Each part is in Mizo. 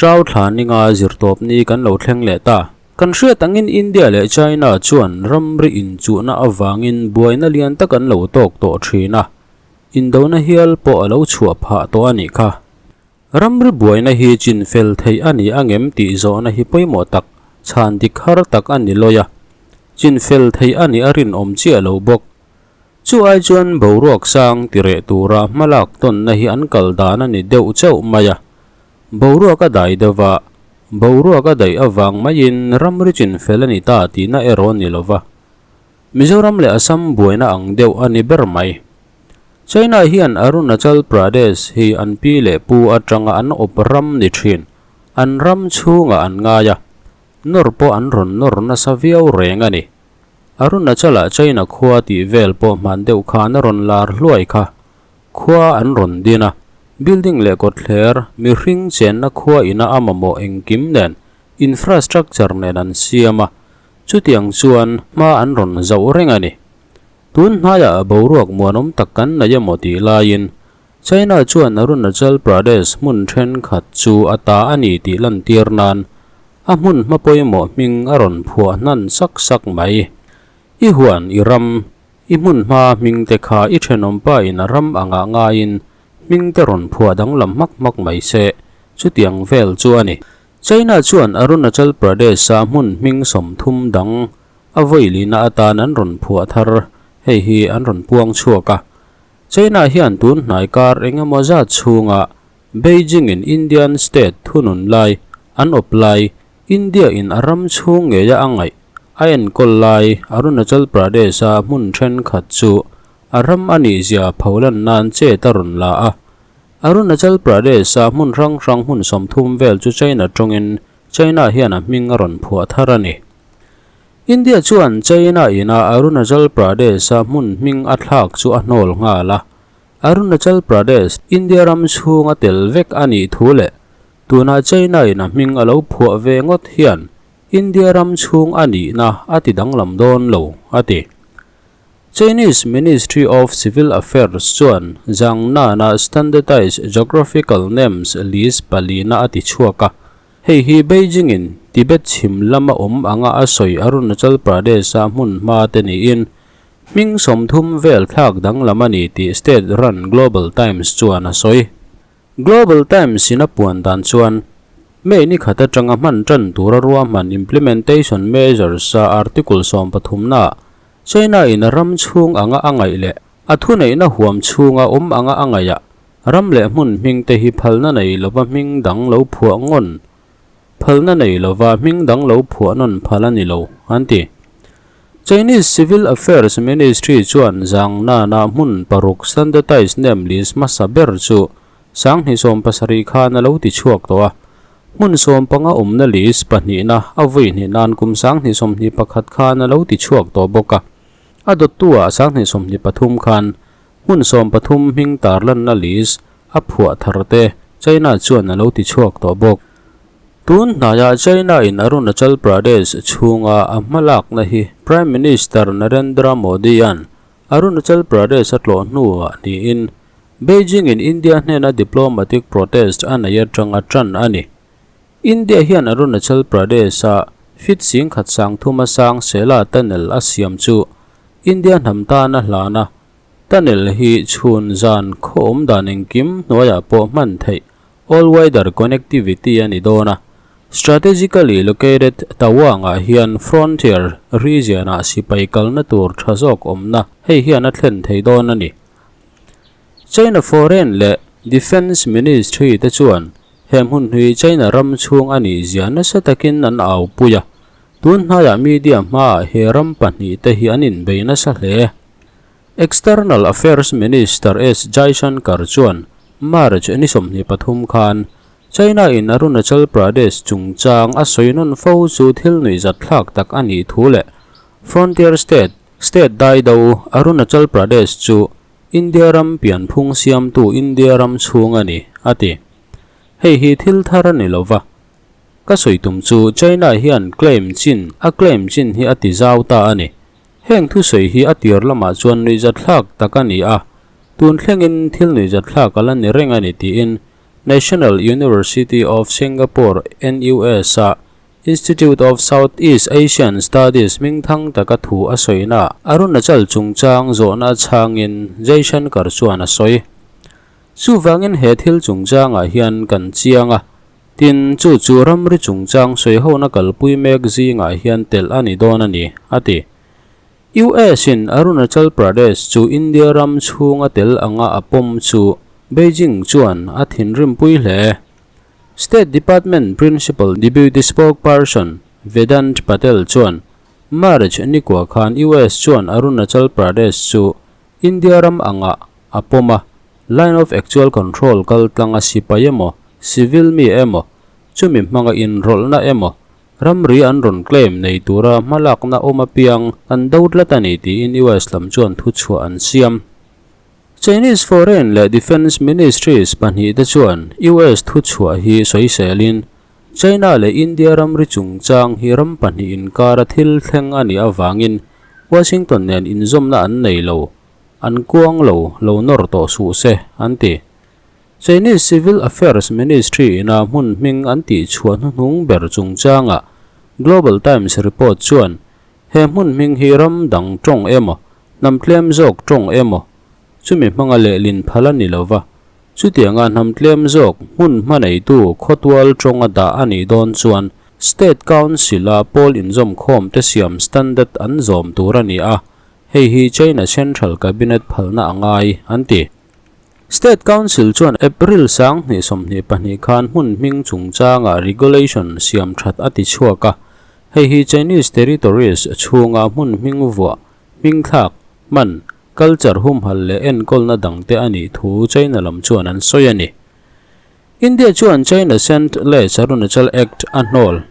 Ṭau thla ninga zirtawpni kan lo thleng leh ta. Kan hriat angin India leh China chuan ramri inchuhna avangin buaina lian tak an lo tawk tawh thin a, indona hial pawh a lo chhuah phah tawh a nih kha. Ramri buaina hi chinfel theih a ni angem tih zawhna hi pawimawh tak, chhan dik har tak a ni lawi a. Chinfel theih a nih a rinawm chiah lo bawk. Chu ai chuan boruak sang ti reh tura hmalak tawnna hi an kal dan a ni deuh chauh mai a. Boruak a dai deuh va, boruak a daih avang maiin ramri chin fel a ni ta tihna erawh a ni lo va. Mizoram leh Assam buaina ang deuh a ni ber mai. China hian Arunachal Pradesh hi an pi leh pu atanga an awp ram ni thin, an ram chhungah an ngai a, nawr pawh an rawn nawr nasa viau reng a ni. Arunachala China khua tih vel pawh hman deuh khan a rawn lar hluai kha. Khua an rawn din a, building leh kawtthler, mihring chenna khua ina a mamawh engkim nen infrastructure nen an siam a, chutiang chuan hma an rawn zauh reng a ni. Tun hnaiah boruak muanawm tak kan nei emaw tih laiin China chuan Arunachal Pradesh hmun thenkhat chu a ta a ni tih lantir nan A hmun hma pawimawh hming a rawn phuah hnan sak sak mai. I huan, i ram, i hmun hma hming te kha i thenawmpa in a ram angah ngaiin hming te rawn phuah danglam hmak hmak mai se, chutiang vel chu a ni. China chuan Arunachal Pradesh-a hmun hming 30 dang a vawilihna atan an rawn phuah thar, hei hi an rawn puang chhuak a. China hian tun hnai kar eng emaw zat chhunga Beijing in Indian state thunun lai an awp lai, India in a ram chhung ngeia a ngaih a enkawl lai Arunachal Pradesh a hmun thenkhat chu a ram a nih zia pholan nan chet a rawn la a. Arunachal Pradesh a hmun hrang hrang hmun 30 vel chu China tawngin China hian a hming a rawn phuah thar a ni. India chuan China in a Arunachal Pradesh a hmun hming a thlak chu a hnawl nghal a. Arunachal Pradesh, India ram chhunga tel vek a nih thu leh tuna China in a hming a lo phuah ve ngawt hian India ram chhung a nihna a ti danglam dawn lo, a ti. Chinese Ministry of Civil Affairs chuan Zhangnan-a Standardized Geographical Names list palina a ti chhuak a, hei hi Beijing in Tibet chhim lama awm anga a sawi Arunachal Pradesh-a hmun hma te niin Hming 30 vel thlak danglam a ni tih state run Global Times chuan a sawi. Global Times in a puan dan chuan, May ni khat atanga hman tan tura ruahman implementation measures a article 13 naah China in a ram chhung anga a ngaih leh a thuneihna huam chhunga awm anga a ngaihah ram leh hmun hming te hi phalna nei lova hming dang lo phuah ngawn phalna nei lova hming dang lo phuah nawn phal a ni lo, an ti. Chinese Civil Affairs Ministry chuan Zhangnan-a hmun paruk standardized name list hmasa ber chu 2017 khan a lo ti chhuak tawh a. Hmun 15 awmna list pahnihna a vawi hnih nan kum 2021 khan a lo ti chhuak tawh bawk a. A dawttu-ah 2023 khan hmun 13 hming tarlanna list a phuah thar te China chuan a lo ti chhuak tawh bawk. Tun hnaiah China in Arunachal Pradesh chhunga a hmalakna hi Prime Minister Narendra Modi-a'n Arunachal Pradesh a tlawh hnuah niin Beijing in India hnena diplomatic protest a nei atanga tan a ni. India hian Arunachal Pradesh-a feet 10,300 sang Sela Tunnel a siam chu India hnam tan a hlan a, tunnel hi chhun zan khaw awm dan engkim hnuaiah pawh hman theih All-weather connectivity a ni dawn a, strategically located Tawang-ah hian frontier region-ah sipai kalna tur tha zawk awmna hei hian a thlen thei dawn a ni. China Foreign leh Defence Ministry te chuan he hmun hlui China ram chhung a nih zia nasa takin an au pui a, tun hnaiah media hmaah he ram pahnih te hi an inbei nasa hle. External Affairs Minister S Jaishankar chuan March ni 23 khan China in Arunachal Pradesh chungchang a sawi nawn fo chu thil nuihzat thlak tak a nih thu leh Frontier State, State daido Arunachal Pradesh chu India ram pianphung siamtu India ram chhung a ni, a ti. Hei hi thil thar a ni lova. Ka sawi tum chu China hian claim chin a claim chin hi a ti zau ta a ni. Heng thusawi hi a tir lamah chuan nuihzat thlak tak a ni a, tun thlengin thil nuihzat thlak a la ni reng a ni tiin National University of Singapore, NUS, a Institute of Southeast Asian Studies hmingthang taka thu a sawina Arunachal chungchang zawhna chhangin Jaishankar chuan a sawi. Chuvangin he thil chungchangah hian kan chiang a, tin chu chu ramri chungchang sawihona kalpui mek zingah hian telh a ni dawn a ni, a ti. US in Arunachal Pradesh chu India ram chhunga tel anga a pawm chu Beijing chuan a thinrimpui hle. State Department Principal Deputy Spokesperson Vedant Patel chuan March nikua khan US chuan Arunachal Pradesh chu India ram anga a pawm a, Line of Actual Control kaltlanga sipai emaw, civil mi emaw, chumi hmanga inrawlhna emaw, Ramri an rawn claim nei tura hmalakna awm apiang an do tlat a ni tiin US lam chuan thuchhuah an siam. Chinese Foreign leh Defence Ministries pahnihte chuan US thuchhuah hi sawiselin China leh India ramri chungchang hi ram pahnih inkara thil thleng a nih avangin Washington nen inzawmna an nei lo, an kuang lo, lo nawr tawh suh se, an ti. Chinese Civil Affairs Ministry ina hmun hming an tihchhuah hnuhnung ber chungchangah Global Times report chuan he hmun hming hi ram dang tawng emaw, hnam tlem zawk tawng emaw chumi hmanga lehlin phal a ni lova, chutianga hnam tlem zawk hmun hmaneitu khawtual tawnga dah a nih dawn chuan State Council-a pawl inzawmkhawmte siam standard an zawm tur a ni a, hei hi China Central Cabinet phalna a ngai, an ti. State Council chuan April 2022 khan hmun hming chungchanga regulation siam that a ti chhuak a, hei hi Chinese territories chhunga hmun hming vuah, hming thlak, hman, culture humhal leh enkawlna dangte a nih thu China lam chuan an sawi a ni. India chuan China Sent Less Arunachal Act a hnawl.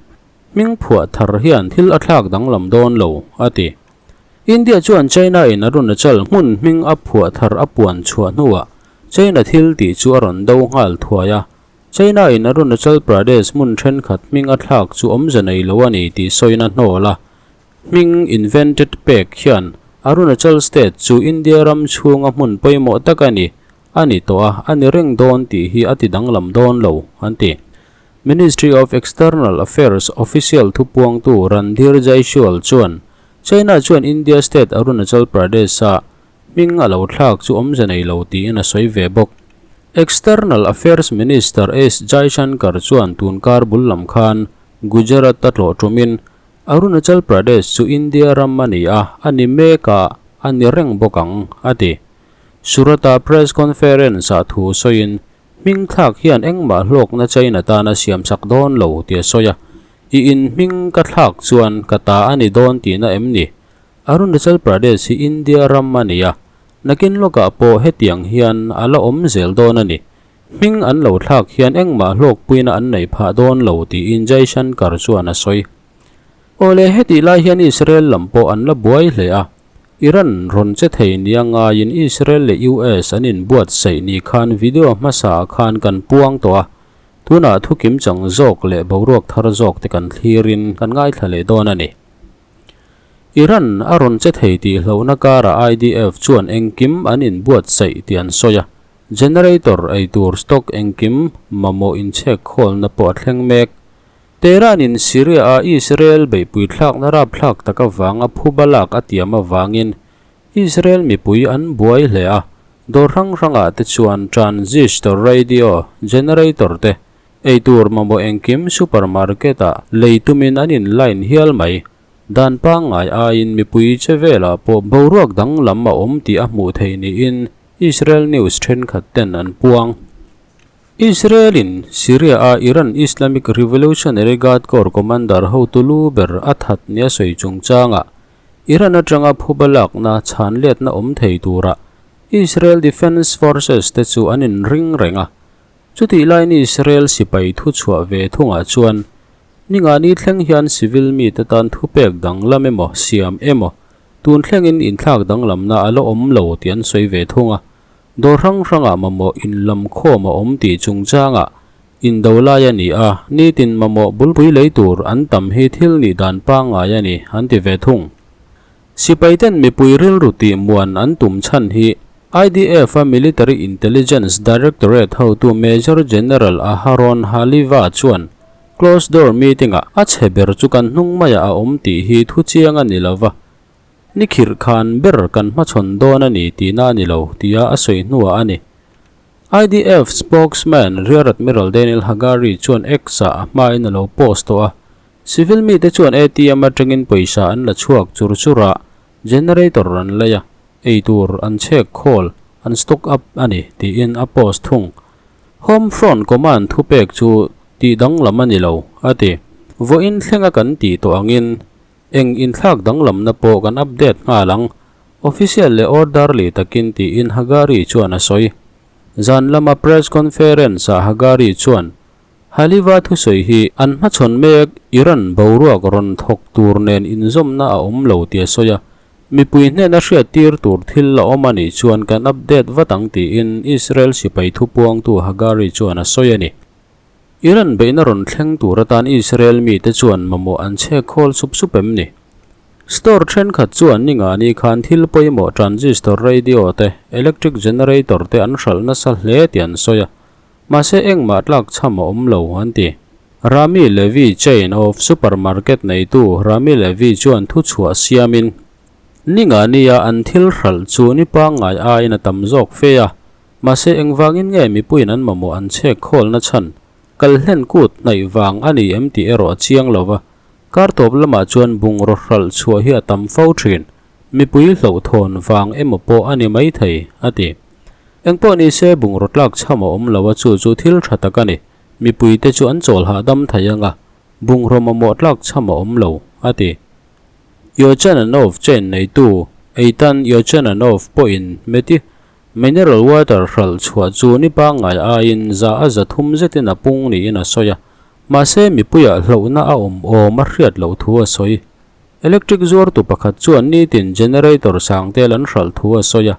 Hming phuah thar hian thil a thlak danglam dawn lo, a ti. India chuan China in Arunachal hmun hming a phuah thar a puan chhuah hnuah China thil tih chu a rawn do nghal thuai a, China in Arunachal Pradesh hmun thenkhat hming a thlak chu awmze nei lo a ni tih sawina hnawl a. Hming invented pek hian Arunachal state chu India ram chhunga hmun pawimawh tak a ni a ni tawh a, a ni reng dawn tih hi a ti danglam dawn lo, an ti. Ministry of External Affairs official thupuangtu Randhir Jaiswal chuan China chuan India state Arunachal Pradesh-a hming a lo thlak chu awmze nei lo tiin a sawi ve bawk. External Affairs Minister S Jaishankar chuan tunkar bul lam khan Gujarat a tlawh tumin Arunachal Pradesh chu India ram a ni a, a ni mek a, a ni reng bawk ang, a ti. Surat-a press conference-ah thu sawiin Hming thlak hian engmah hlawkna China tana siamsak dawn lo ti a sawi a, I in hming ka thlak chuan ka ta a ni dawn tihna em ni? Arunachal Pradesh hi India ram a ni a, nakin lawkah pawh hetiang hian a la awm zel dawn a ni. Hming an lo thlak hian engmah hlawkpuina an nei phah dawn lo tiin Jaishankar chuan a sawi. Awle hetih lai hian Israel lam pawh an la buai hle a, Iran rawn che thei nia ngaiin Israel leh US an inbuatsaih ni khan video hmasa ah khan kan puang tawh a, tunah thu kimchang zawk leh boruak thar zawk te kan thlirin kan ngaithla leh dawn a ni. Iran a rawn che thei tih hlauhna karah IDF chuan engkim an inbuatsaih tih an sawi a, generator eitur stock engkim mamawh inchhek khawlna pawh a thleng mek. Tehran-in Syria-a Israel beihpui thlakna rapthlak tak avanga phuba lak a tiam avangin Israel mipui an buai hle a, dawr hrang hrangah te chuan transistor radio, generator te, eitur mamawh engkim supermarket-ah lei tumin an in line hial mai. Dan pangngai aiin mipui che velah pawh boruak danglam a awm tih a hmuh theih niin Israel news thenkhat ten an puang. Israel-in Syria-a Iran Islamic Revolutionary Guard Corps commander hotu lu ber a that nia sawi chungchangah Iran atanga phuba lakna chhan letna awm thei tura Israel Defense Forces te chu an inring reng a. Chutih laiin Israel sipai thuchhuah ve thungah chuan ningani thleng hian civil mite tan thupek danglam emaw siam emaw tun thlengin inthlak danglamna a la awm lo tih an sawi ve thung a. Dawr hrang hrangah mamawh inlam khawm a awm tih chungchangah indo lai a ni a, nitin mamawh bulpui lei tur an tam hi thil nih dan pangngai a ni, an ti ve thung. Sipaiten mipui rilru tih muan an tum chhan hi IDF-a Military Intelligence Directorate hotu Major General Aharon Haliva chuan closed-door meeting-ah a chhe ber chu kan hnung maiah a awm tih hi thu chiang a ni lo va, ni khirh khan ber kan hmachhawn dawn a ni tihna a ni lo, tia a sawi hnuah a ni. IDF spokesman Rear Admiral Daniel Hagari chuan X-ah a hmain a lo post tawh a, civil mite chuan ATM atangin pawisa an la chhuak chur chur a, generator an lei a, ei tur an chhek khawl, an stock up a ni, tiin a post thung. Home Front Command thupek chu tih danglam a ni lo, a ti. Vawiin thlenga kan tih tawh angin eng inthlak danglamna pawh kan update nghal ang, official leh orderly takin tiin Hagari chuan a sawi. Zan lama press conference-ah Hagari chuan, Haliva thusawi hi an hmachhawn mek Iran boruak rawn thawk tur nen inzawmna a awm lo tih a sawi a, mipui hnena hriattir tur thil a awm a nih chuan kan update vat ang tiin Israel sipai thupuangtu Hagari chuan a sawi a ni. Iran beihna rawn thleng tur atan Israel mite chuan mamawh an chhek khawl sup sup em ni? Store thenkhat chuan ningani khan thil pawimawh transistor radio te, electric generator te an hralh nasa hle tih an sawi a, Mahse engmah tlak chham a awm lo, an ti. Rami Levy chain of supermarket neitu Rami Levy chuan thuchhuah siamin, Ninga nia an thil hralh chu ni pangngai aiin a tam zawk fe a, mahse engvangin nge mipuiin an mamawh an chhek khawlna chhan kal hlen kut hnaih vang a ni em tih erawh a chiang lo va, kar tawp lamah chuan bungraw hralh chhuah hi a tam fo thin. Mipui hlauhthawn vang emaw pawh a ni maithei, a ti. Engpawh ni se bungraw tlak chham a awm lo a chu chu thil tha tak a ni. Mipuite chu an chawl hahdam thei ang a, bungraw mamawh tlak chham a awm lo, a ti. Yochananov chain neitu Eitan Yochananov pawhin Meti mineral water hralh chhuah chu ni pangngai aiin za a 300 zetin a pung niin a sawi a, mahse mipuiah hlauhna a awm awm a hriat loh thu a sawi. Electric zuartu pakhat chuan nitin generator sang tel an hralh thu a sawi a,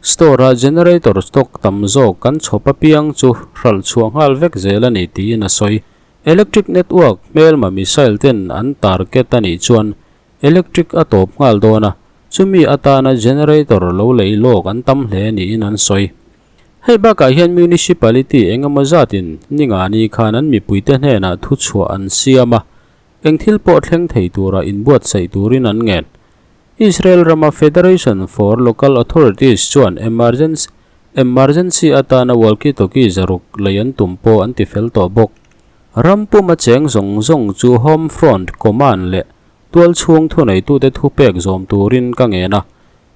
store-a generator stock tam zawk kan chhawp apiang chu hralh chhuah nghal vek zel a ni tiin a sawi. Electric network hmelma missile ten an target a nih chuan electric a tawp nghal dawn a, chumi atana generator lo lei lawk an tam hle niin an sawi. Hei bakah hian municipality engemaw zatin ningani khan an mipuite hnenah thuchhuah an siam a, Eng thil pawh thleng thei tura inbuatsaih turin an ngen. Israel rama Federation for Local Authorities chuan emergency emergency atana walkie-talkie 600 lei an tum pawh an ti fel tawh bawk. Ram puma cheng zawng zawng chu Home Front Command leh tualchhung thuneitute thupek zawm turin ka ngen a.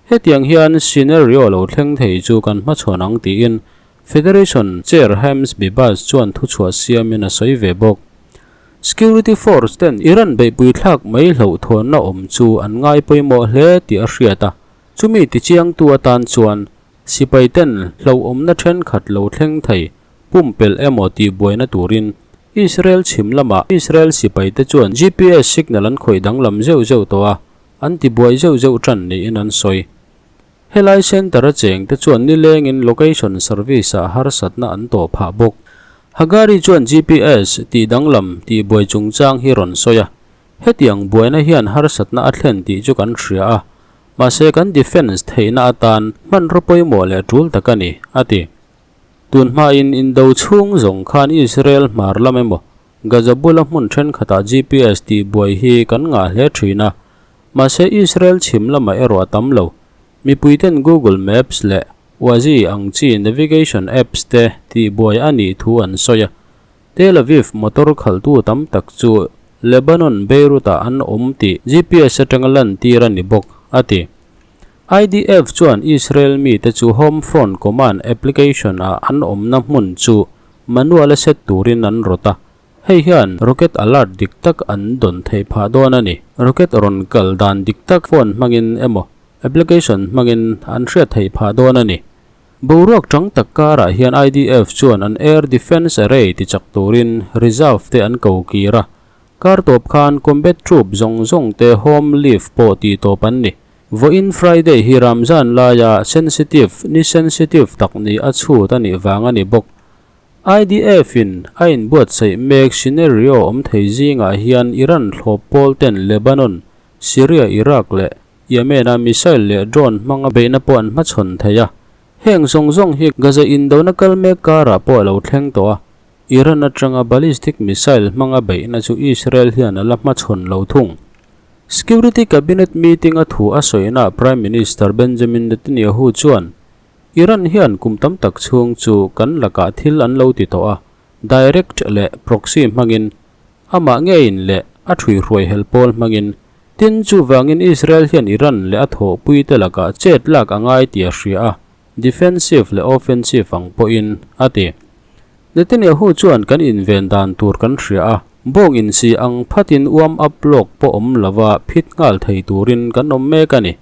Hetiang hian scenario lo thleng thei chu kan hmachhawn ang tiin Federation Chair Hams Bibas chuan thuchhuah siamin a sawi ve bawk. Security force ten Iran beihpui thlak mai hlauhthawnna awm chu an ngai pawimawh hle tih a hriat a, chumi tichiangtu atan chuan sipai ten hlauhawmna thenkhat lo thleng thei pumpelh emaw tih buaina turin Israel chhim lamah Israel sipai te chuan GPS signal an khawih danglam zeuh zeuh tawh a, an tibuai zeuh zeuh tan niin an sawi. Helai centre a cheng te chuan nilengin location service ah harsatna an tawh phah bawk. Hagari chuan GPS tih danglam tih buai chungchang hi rawn sawi a, hetiang buaina hian harsatna a thlen tih chu kan hria a, mahse kan defence theihna atan hmanraw pawimawh leh tul tak a ni, a ti. Tun hmain indo chhung zawng khan Israel hmar lam emaw Gaza bula hmun thenkhatah GPS tih buai hi kan ngah hle thin a, mahse Israel chhim lamah erawh a tam lo. Mipuiten Google Maps leh Waze ang chi navigation apps te tih buai a nih thu an sawi a. Tel Aviv motor khalhtu tam tak chu Lebanon Beirut-ah an awm tih GPS atanga lantir a ni bawk, a ti. IDF chuan Israel mite chu Home Front Command application-ah an awmna hmun chu Manual a set turin an rawt a, hei hian rocket alert dik tak an dawn theih phah dawn a ni. Rocket rawn kal dan dik tak phone hmangin emaw application hmangin an hriat theih phah dawn a ni. Boruak chang tak karah hian IDF chuan an air defence array tichak turin reserve te an ko kir a, kar tawp khan combat troop zawng zawng te home leave pawh tih tawp an ni. Vawiin Friday hi Ramzan laia sensitive ni sensitive tak ni a chhut a nih vang a ni bawk. IDF in a inbuatsaih mek scenario awm thei zingah hian Iran thlawp pawl ten Lebanon, Syria, Iraq leh Yemen a missile leh drone hmanga beihna pawh an hmachhawn thei a. Heng zawng zawng hi Gaza indona kal mek karah pawh a lo thleng tawh a, Iran atanga ballistic missile hmanga beihna chu Israel hian a la hmachhawn lo thung. Security Cabinet meeting a thu a sawinaah Prime Minister Benjamin Netanyahu chuan, Iran hian kum tam tak chhung chu kan lakah thil an lo ti tawh a, direct leh proxy hmangin, amah ngeiin leh a ṭhuihruai hel pawl hmangin. Tin, chuvangin Israel hian Iran leh a thawhpuite lakah chet lak a ngai tih a hria a, defensive leh offensive ang pawhin, a ti. Netanyahu chuan kan inven dan tur kan hria a, bawng insi ang phatin uam up lawk pawh awm lova phit nghal thei turin kan awm mek a ni.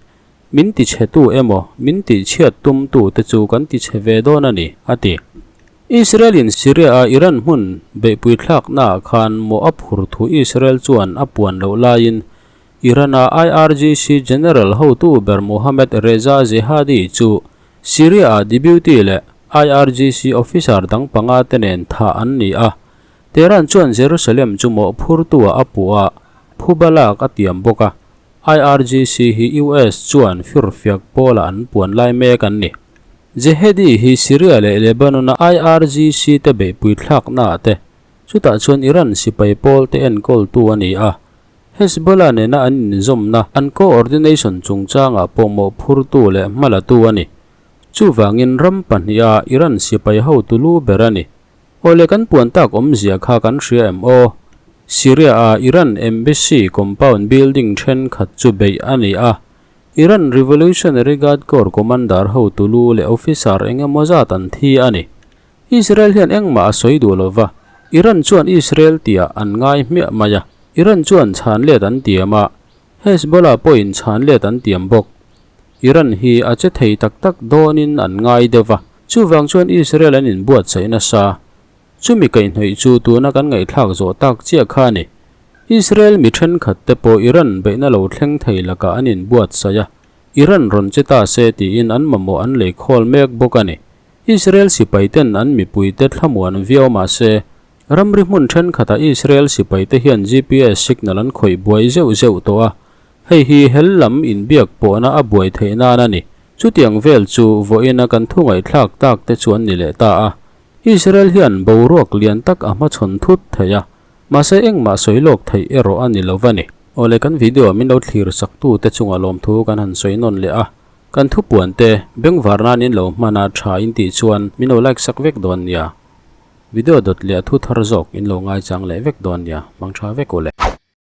Min tichhetu emaw, min tihchhiat tumtu te chu kan tichhe ve dawn a ni, a ti. Israel-in Syria-a Iran hmun beihpui thlaknaah khan mawh a phur thu Israel chuan a puan loh laiin Iran-a IRGC General hotu ber Mohammad Reza Zahedi chu Syria-a deputy leh IRGC officer dang panga te nen thah an ni a. Tehran chuan Jerusalem chu mawhphurtu-ah a puh a, phuba lak a tiam bawk a. IRGC hi US chuan firfiak pawlah an puan lai mek an ni. Zahedi hi Syria leh Lebanon-a IRGC te beihpui thlaknaah te, chutah chuan Iran sipai pawl te enkawltu a ni a. Hezbollah nena an inzawmna, an coordination chungchangah pawh mawhphurtu leh hmalatu a ni. Chuvangin ram pahniha Iran sipai hotu lu ber a ni. Awle kan puan tak awmzia kha kan hria em aw? Syria-a Iran Embassy compound building thenkhat chu beih a ni a, Iran Revolutionary Guard Corps commander hotu lu leh officer eng emaw zat an thi a ni. Israel hian engmah a sawi duh lo va, Iran chuan Israel tiah an ngai hmiah mai a, Iran chuan chhan let an tiam a, Hezbollah pawhin chhan let an tiam bawk. Iran hi a che thei tak tak dawnin an ngai deuh va, Chuvang chuan Israel an inbuatsaih nasa. Chumi kaihhnawih chu tuna kan ngaihthlak zawh tak chiah kha a ni. Israel mi thenkhat te pawh Iran beihna lo thleng thei lakah an inbuatsaih a, Iran rawn che ta se tiin an mamawh an lei khawl mek bawk a ni. Israel sipai ten an mipuite thlamuan viau mah se, ramri hmun thenkhatah Israel sipaite hian GPS signal an khawih buai zeuh zeuh tawh a, Hei hi hel lam inbiak pawhna a buai theih nan a ni. Chutiang vel chu vawiina kan thu ngaihthlak tak te chu an ni leh ta a. Israel hian boruak lian tak a hmachhawn thut thei a, mahse engmah sawi lawk theih erawh a ni lo va ni. Awle kan video min lo thlir sak tu te chunga lawmthu kan han sawi nawn leh a, kan thupuan te bengvar nan in lo hman a tha in tih chuan min lo like sak vek dawn nia. Video dawt leh a thu thar zawk in lo ngaichang leh vek dawn nia, hmang tha vek u le.